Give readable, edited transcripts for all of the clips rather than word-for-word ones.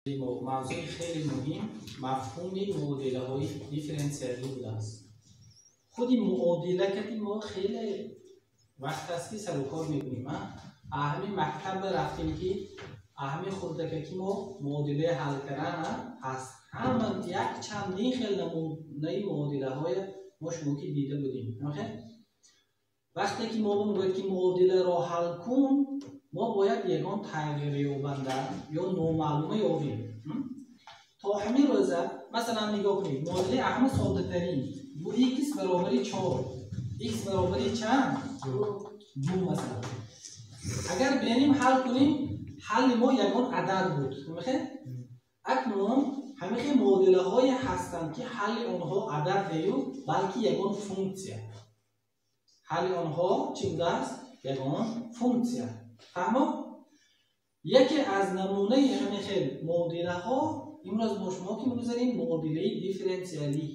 Мавзӯи хеле муҳим мафҳуми муодилаҳои дифференсиалӣ будааст. Худи муодила кати мо хеле вақт аст, ки сарукор мекунем. Аҳами мактаб рафтем, ки аҳами хурдакаки мо муодилаи ҳал кардан ҳаст. Ҳама як чандин хел намунаи муодилаҳоя мо шумо ки дида будем. Вақте ки мо мегӯяд, ки муодиларо ҳал кун, мо бояд ягон тағйирёбанда ё номаълума ёбем. То ҳамин рӯза, масалан, нигоҳ кунед, муодилаи аҳама соддатарин ду икс баробари чор, икс баробари чанд? Ду. Масалан, агар бинем, ҳал кунем, ҳалли мо ягон адад буд. Акнун ҳамин хел муодилаҳое ҳастанд, ки ҳалли онҳо адад нею, балки ягон функсия. Ҳалли онҳо чӣ будааст? Ягон функсия. Фаҳмо? Яке аз намунаи ҳамин хел муодилаҳо имрӯз бо шумо ки мегузарем, муодилаи дифференсиалӣ.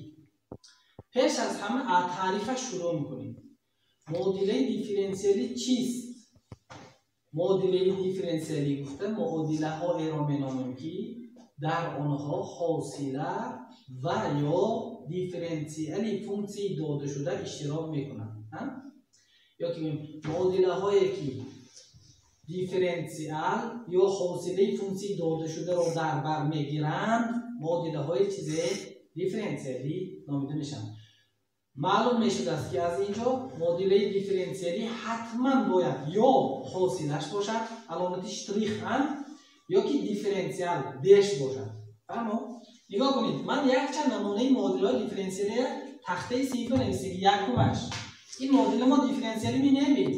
Пеш аз ҳама аз таърифаш шурӯъ мекунем. Муодилаи дифференсиалӣ чист? Муодилаи дифференсиалӣ гуфта муодилаҳоеро меномем, ки дар онҳо ҳосила ва ё дифференсиали функсияи додашуда иштирок мекунанд. Ё ки муодилаҳое, ки дифференсиал ё ҳосилаи функсияи додашударо дар бар мегиранд, муодилаҳои чизе дифференсиалӣ номида мешаванд. Маълум мешудааст, ки аз ин ҷо муодилаи дифференсиалӣ ҳатман бояд ё ҳосилаш бошад, аломати штрих ан, ё ки дифференсиал деш бошад. Фаҳмо? Нигоҳ кунед, ман якчанд намунаи муодилаҳои дифференсиалия тахтаи синфа нависем. Якумаш, ин муодила мо дифференсиалӣ менемед.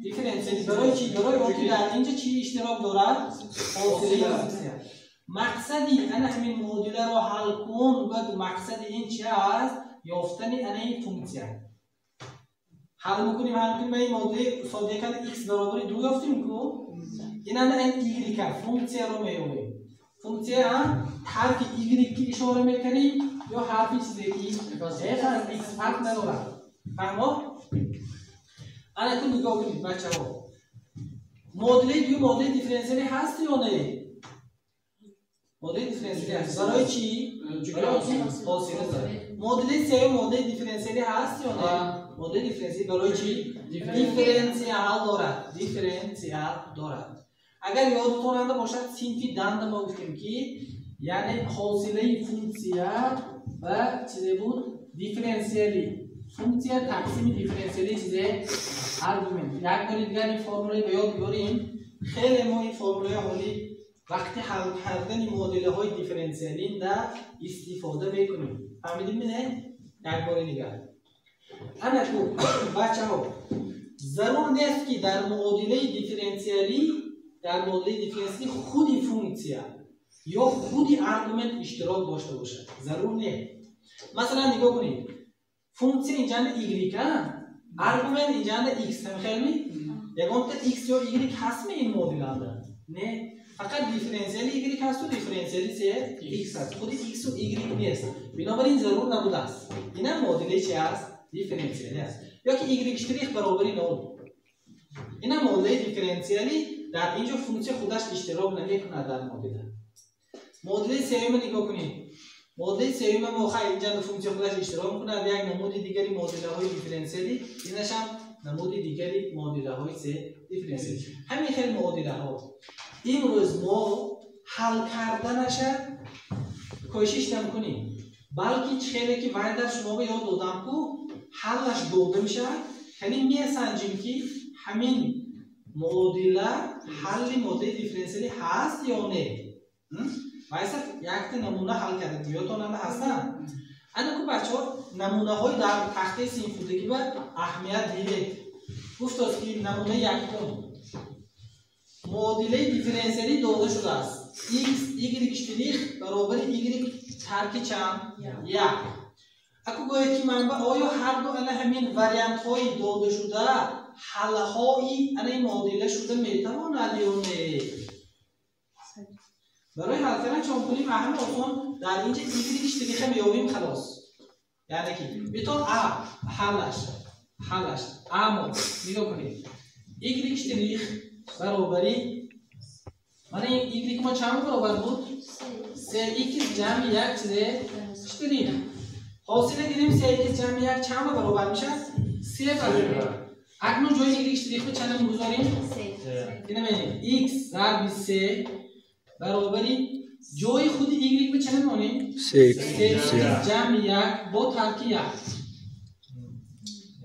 Дифференсиалӣ барои чӣ? Барои он ки дар инҷа чӣ иштирок дорад? Ҳосилаи функсия. Мақсади ана ҳамин муодиларо ҳал кун гӯяд, мақсади ин чи аст? Ёфтани ана ин функсия. Ҳал мекунем, ҳал мекунем, ин муодилаи содда карда x баробари ду ёфтем ку. Ин ана ин y функсияро меёбем. Функсия ҳарфи y ки ишора мекунем ё ҳарфи чизе ки f аз x, фарқ надорад. Фаҳмо? Ана ку нигоҳ кунед, бачаҳо. Муодилаи дуюм муодилаи дифференсиалӣ ҳаст ё не? Муодилаи дифференсиалӣ ҳаст. Барои чӣ? Барои ҳосила дорад. Муодилаи сеюм муодилаи дифференсиалӣ ҳаст ё не? Муодилаи дифференсиалӣ барои чӣ? Дифференсиал дорад. Дифференсиал дорад. Агар ёдтонанда бошад, синфи данда мо гуфтем, ки яъне ҳосилаи функсия ва чизе буд, дифференсиали функсия тақсими дифференсиали чизе аргумент. Як бори дигар ин формулаи ба ёд биёрем. Хеле мо ин формулаи ҳоли вақти ҳал кардани муодилаҳои дифференсиалинда истифода мекунем. Фаҳмидем, не? Як бори дигар. Ана ку, бачаҳо, зарур нест, ки дар муодилаи дифференсиалӣ, дар муодилаи дифференсиалӣ худи функсия ё худи аргумент иштирок дошта бошад. Зарур не. Масалан, нигоҳ кунед, функсия инҷанда y, аргумент инҷанда x. Ҳамхелми? Ягонта x ё y ҳастми ин муодиланда? Не, фақат дифференсиали y ҳасту дифференсиали се x ҳаст. Худи x-у y нест. Бинобар ин зарур набудааст. Инам муодилаи чи аст? Дифференсиалӣ аст. Ё ки y штрих баробари нол. Инам муодилаи дифференсиалӣ. Дар ин ҷо функсия худаш иштирок намекунад дар муодила. Муодилаи сеюма нигоҳ кунед. Муодилаи сеюма мо, хай, инҷа функсия худаш иштирок мекунад. Як намуди дигари муодилаҳои дифференсиалӣ, инашам намуди дигари муодилаҳои се дифференсиалӣ. Ҳамин хел муодилаҳо имрӯз мо ҳал карданаша кӯшиш намекунем, балки чӣ хеле ки вай дар шумо ёд додам ку, ҳаллаш дода мешавад, хеле месанҷем, ки ҳамин муодила ҳалли муодилаи дифференсиалӣ ҳаст ё не. Вайса якта намуна ҳал карда ёдтонанда ҳастанд. Ана ку, бачаҳо, намунаҳои дар тахтаи синфудагӣ ба аҳамият дидед. Гуфтост, ки намунаи якум муодилаи дифференсиалӣ дода шудааст: x y штрих баробари y тарки чанд? Як. Аку гӯед, ки манба оё ҳарду ана ҳамин вариантҳои додашуда ҳалҳои ана ин муодила шуда метавонад ё не? Барои ҳал кардан чон кунем? Аҳами осон, дар инҷа y штриха меёбем, халос. Яъне ки битон а ҳаллаш амо нигоҳ кунед, y штрих баробари Мана ин y мо чанд баробар буд? 3x ҷамъи 1 чизе штрих. Ҳосила гирем 3x ҷамъи 1 чанд баробар мешавад? 3 баробар. Акнун ҷои y штрихро чанд мегузорем? 3. Ина бинед, x зарби 3 баробари ҷои худи y ба чанд монем? 3x. 3x ҷамъи 1 бо тарки 1.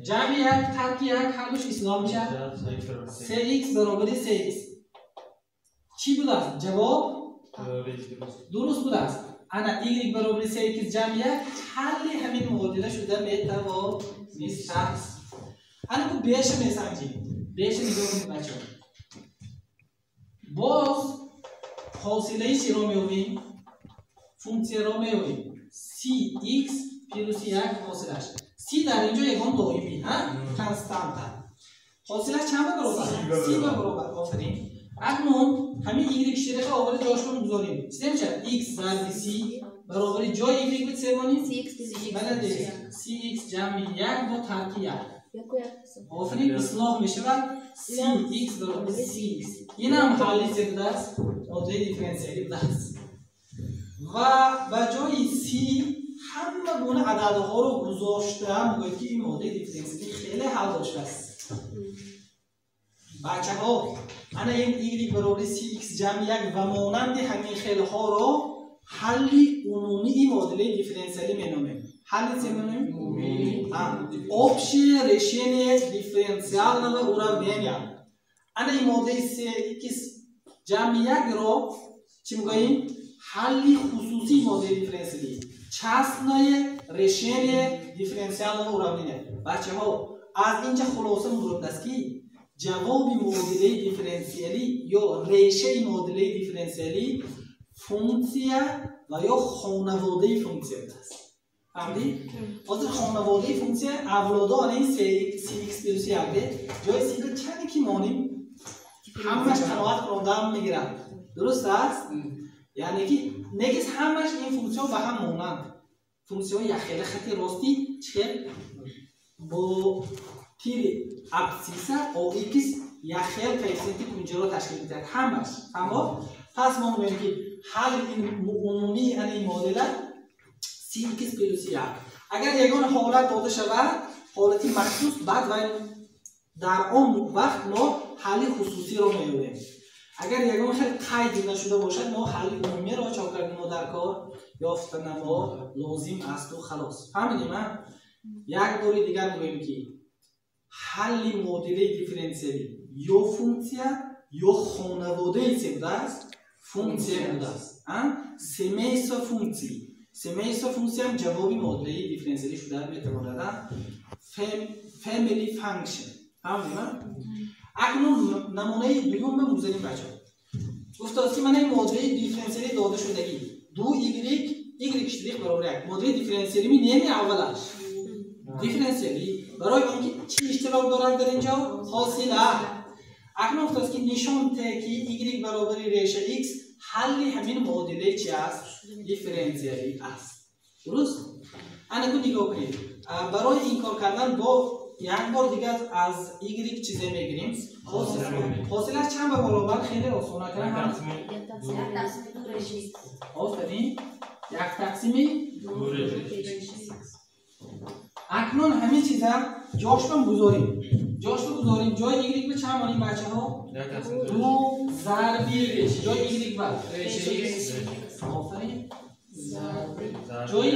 Ҷамъи 1 тарки 1 ҳардуш ислоҳ мешавад. 3x баробари 3x. Чӣ будааст? Ҷавоб дуруст будааст. Ана y баробари 3x ҷамъи 1 ҳалли ҳамин муодила шуда метавонистааст. Ана ку беша месанҷем. Беша нигоҳ кунед, бачаҳо. Боз ҳосилаи чиро меёбем? Функсияро меёбем. Cx плюси 1 ҳосилаш. C дар инҷо ягон доимӣ, ҳа? Константа. Ҳосилаш чанд ба баробар? C ба баробар. Офарин. Акнун ҳамин y штрихро оварда ҷошро мегузорем. Чӣ мешавад? X зарби c баробари ҷои y ба чӣ монем? Бале, cx ҷамъи 1 бо тарки 1. Офарин, ислоҳ мешавад cx баробари cx. Инам ҳалли чӣ будааст? Модели дифференсиалӣ будааст. Ва ба ҷои c ҳама гуна ададҳоро гузошта мегӯяд, ки ин модели дифференсиалӣ хеле ҳал доштааст. Бачаҳо, ана ин y баробари cx ҷамъи 1 ва монанди ҳамин хелҳоро ҳалли умумии модели дифференсиалӣ меномем. Ҳалли чӣ меномем? Общее решение дифференциального уравнения. Ана ин модели cx ҷамъи 1-ро чӣ мегӯем? Ҳалли хусусии модели дифференсиалӣ. Частное решение дифференциального уравнения. Бачаҳо, аз инҷа хулоса мурод аст, ки ҷавоби муодилаи дифференсиалӣ ё решаи муодилаи дифференсиалӣ функсия ва ё хонаводаи функсия будааст. Фаҳмидӣ? Ҳозир хонаводаи функсия авлодо ана ин cx плюси 1 ҷои c ба чанде ки монем, ҳамаш қаноат кунондаам мегирад. Дуруст аст? Яъне ки негиз ҳамаш ин функсияҳо ба ҳам монанд. Функсияҳои якхела хати ростӣ чӣ хел бо тири абсциса оx якхел коэффисиенти кунҷиро ташкил медиҳад ҳамаш. Фаҳмо? Пас мо мегӯем, ки ҳалли ин умумии ана ин муодила cx плюси 1. Агар ягон ҳолат дода шавад, ҳолати махсус, баъд вай дар он вақт мо ҳалли хусусиро меёбем. Агар ягон хел қайд нашуда бошад, мо ҳалли умумиро чо кардем, мо дар кор ёфта намо лозим асту халос. Фаҳмидем, а? Як бори дигар мегӯем, ки ҳалли муодилаи дифференсиалӣ ё функсия ё хонаводаи чӣ будааст? Функсия будааст. Семейство функций. Семейство функсия ҳам ҷавоби муодилаи дифференсиалӣ шуда метавонад. Family function. Фаҳмидем? Акнун намунаи дуюм мегузарем, бачаҳо. Гуфтааст, ки мана ин муодилаи дифференсиалӣ дода шудагӣ. Ду y y штрих баробар 1. Муодилаи дифференсиалӣ неми аввалаш. Дифференсиалӣ барои он ки чӣ иштирок дорад дар инҷо? Ҳосила. Акнун гуфтааст, ки нишон те, ки y баробари реша x ҳалли ҳамин муодилаи чи аст? Дифференсиалӣ аст. Дуруст? Ана ку нигоҳ кунед. Барои ин кор кардан бо як бор дигар аз y чизе мегирем. Ҳосилаш чанд ба баробар? Хеле осон акра. Офарин. Як тақсими. Акнун ҳамин чиза ҷошро гузорем. Ҷошро гузорем. Ҷои y ба чанд монем, бачаҳо? Ду зарби ҷои y ба. Офарин. Ҷои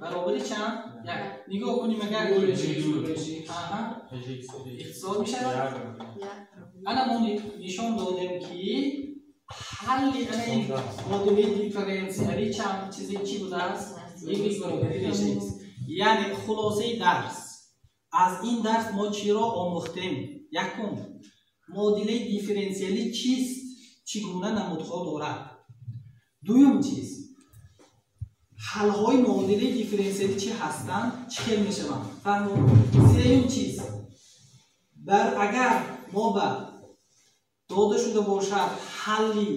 баробари чанд? Як. Нигоҳ кунем, агар ихтисор мешавад. Ана мо нишон додем, ки ҳалли ана ин модули дифференсиалӣ чанд чизе чӣ будааст? Y баробари реша x. Яъне хулосаи дарс. Аз ин дарс мо чиро омӯхтем? Якум, муодилаи дифференсиалӣ чист, чӣ гуна намудҳо дорад. Дуюм чиз, ҳалҳои муодилаи дифференсиалӣ чӣ ҳастанд, чӣ хел мешаванд. Фаҳмо? Сеюм чиз, бар агар мо ба дода шуда бошад ҳалли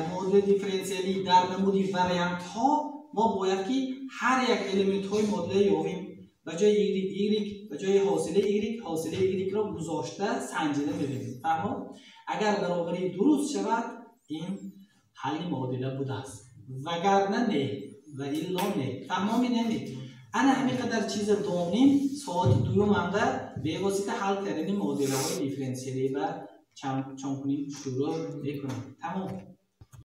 муодилаи дифференсиалӣ дар намуди вариантҳо, мо бояд ки ҳар як элементҳои муодила ёвем. Ба ҷои y, y, ба ҷои ҳосили y, ҳосили y-ро гузошта санҷида мебинем. Фаҳмо? Агар баробарӣ дуруст шавад, ин ҳалли муодила будааст. Вагарна не, ва илло не. Фаҳмоми неми? Ана ҳамин қадар чиза доним, соати дуюманда бевосита ҳал кардани муодилаҳои дифференсиалӣ ба чон кунем, шурӯъ мекунем. Тамом.